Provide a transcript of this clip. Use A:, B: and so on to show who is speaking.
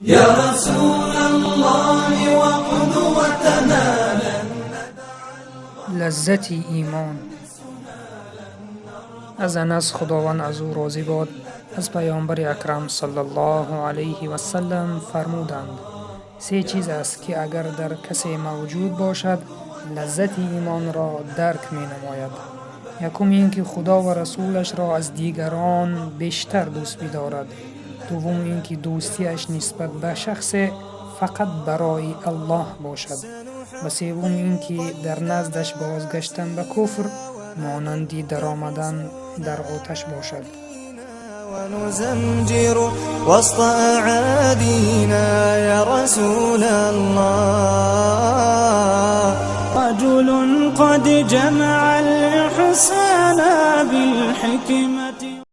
A: يا رسول الله وقدوتنا.
B: Лаззати имон. Аз Анас, Худованд аз ӯ розӣ бод, аз Паёмбари Акрам саллаллоҳу алайҳи васалам фармуданд: «Се чиз аст, ки агар дар касе мавҷуд бошад, лаззати имонро дарк менамояд. Якум ин ки Худо ва расулашро аз дигарон бештар дӯст бидорад. Дуввум ин ки дӯстиаш нисбат ба шахсе фақат барои Аллоҳ бошад. Ва севум ин ки дар наздаш бозгаштан ба куфр монанди даромадан дар оташ бошад».
A: ونزمجر وسط أعادينا يا رسول الله.
C: رجل قد جمع الإحسان بالحكمة.